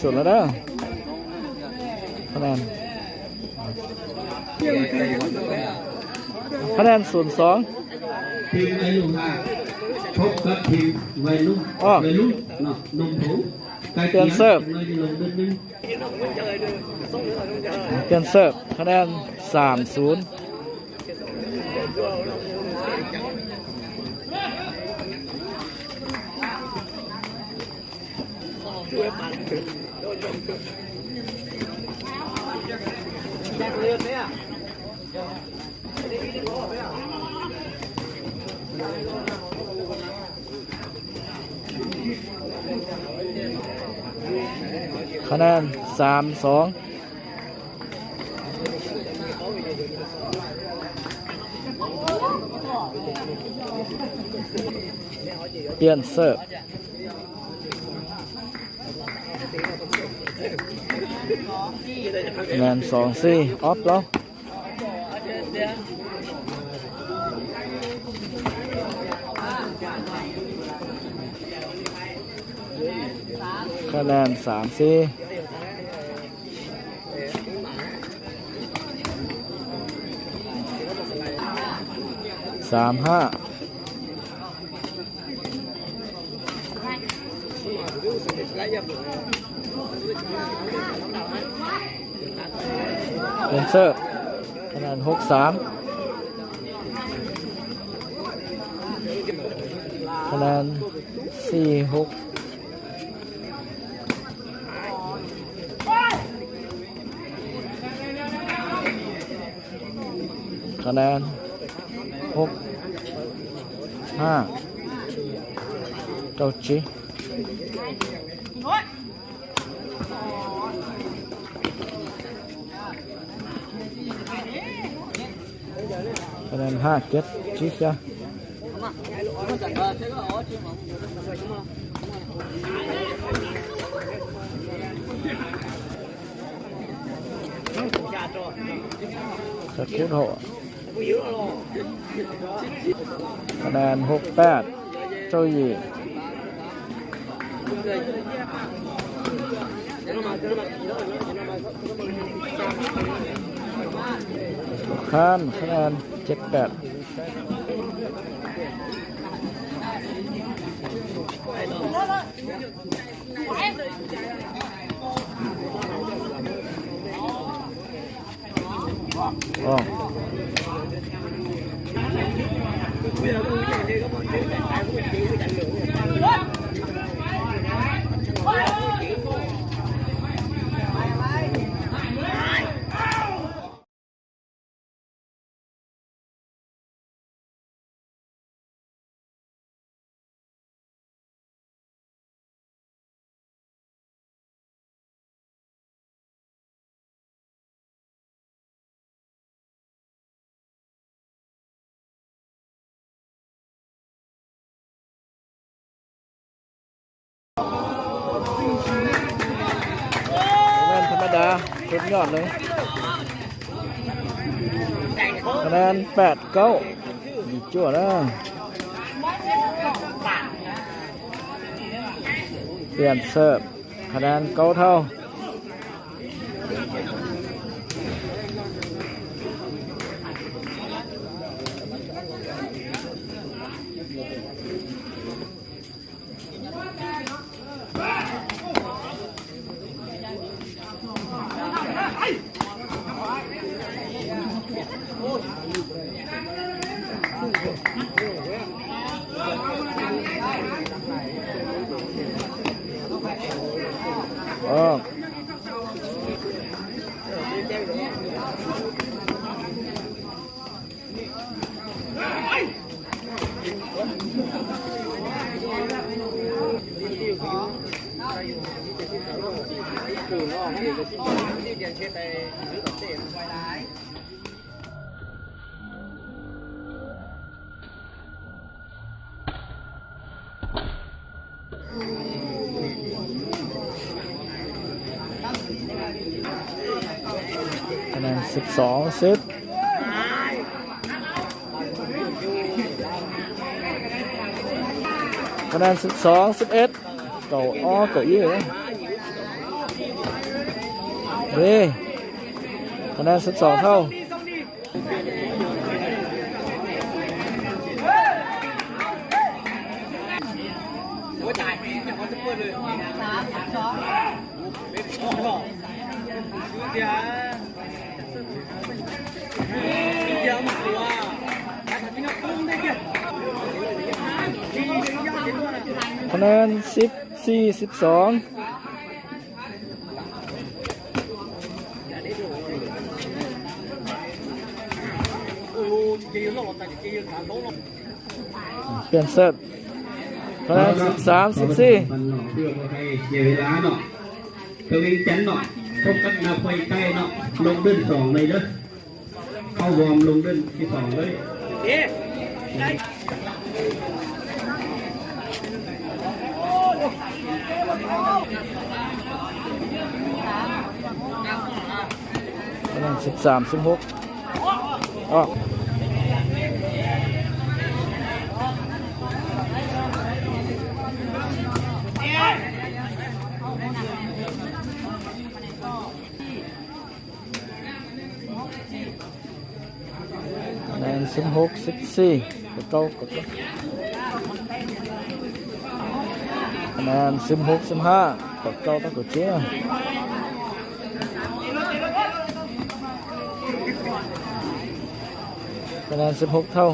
ສຸດແລ້ວເດີ ຄະແນນ ຄະແນນ ສູນສອງ ທີມໄວລຸ້ນ ພົບກັບທີມໄວລຸ້ນ ອອກ ໄວລຸ້ນເນາະ ໜຸ່ມຜົງ ໃກ້ຄຽງ ປ່ຽນເສີບ ຈັກໜ້ອຍຊິລົງເດີດໜຶ່ງ ປ່ຽນເສີບ ຄະແນນ ສາມສູນ. ຄະແນນ ສາມສອງ. ປ່ຽນເສີບ ແມ່ນ ສອງສີ່ ອອບແລ້ວ ຄະແນນ ສາມສີ່. ສາມຫ້າ ເປັນເສີບ ຄະແນນ ຫົກສາມ ຄະແນນ ສີ່ຫົກ. ຄະແນນ ຫົກຫ້າ ເກົ້າສີ່ ຄະແນນ ຫ້າເຈັດ ຈີ້ເຊຍ. ສະກຸດໂຫ ຄະແນນ ຫົກແປດ ເຈົ້າຢີ່ ຄານ ຄະແນນ ເຈັດແປດ. ອອກ. ຄະແນນທຳມະດາ ສຸດຍອດເລີຍ ຄະແນນ ແປດເກົ້າ ດີຈົວເດີ ປ່ຽນເສີບ ຄະແນນ ເກົ້າເທົ່າ. ອອກ. ຄະແນນ ສິບສອງ ສິບ ຄະແນນ ສິບສອງ ສິບເອັດ. ເກົ້າ ອໍ ເກົ້າອີ່ເດ້. ເດ້ ຄະແນນສິບສອງເທົ່າ. ຄະແນນສິບສີ່ ສິບສອງ. ປ່ຽນເສີບ ຄະແນນສິບສາມ ສິບສີ່. ເພື່ອບໍ່ໃຫ້ເສຍເວລາເນາະ ໄປວຽງຈັນເນາະ ພົບກັບນາໂພຍໃຕ້ເນາະ ລົງເດີ່ນສອງເລີຍເດີ. ເຂົ້າວອມລົງເດີ່ນທີສອງເລີຍ. ກຳລັງ ສິບສາມ ສິບຫົກ ອອກ. ຄະແນນສິບຫົກ ສິບສີ່ ກະເກົ່າ ກະເກົ່າ. ຄະແນນສິບຫົກ ສິບຫ້າ ກະເກົ່າ ຕາມກົດເຈ. ຄະແນນສິບຫົກເທົ່າ.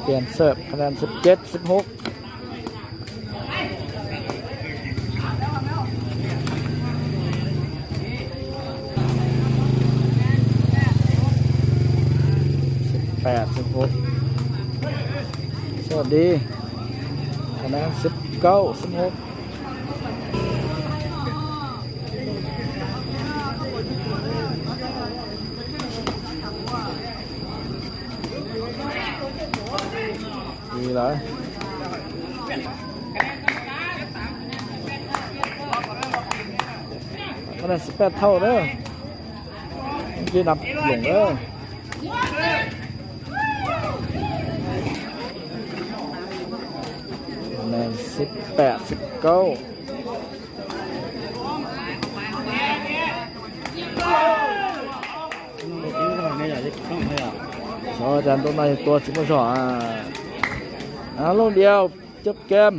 ປ່ຽນເສີບ ຄະແນນສິບເຈັດ ສິບຫົກ. ສິບແປດ ສິບຫົກ. ສະຫວັດດີ ຄະແນນສິບເກົ້າ ສິບຫົກ. ດີຫຼາຍ. ຄະແນນສິບແປດເທົ່າເດີ ເມື່ອກີ້ນັບລົງເດີ. ຄະແນນສິບແປດ ສິບເກົ້າ. ຊໍ ອາຈານຕົວໃໝ່ຕົວຊິມາຊໍ ອາ ອາ ລົງດຽວ ຈົບເກມ.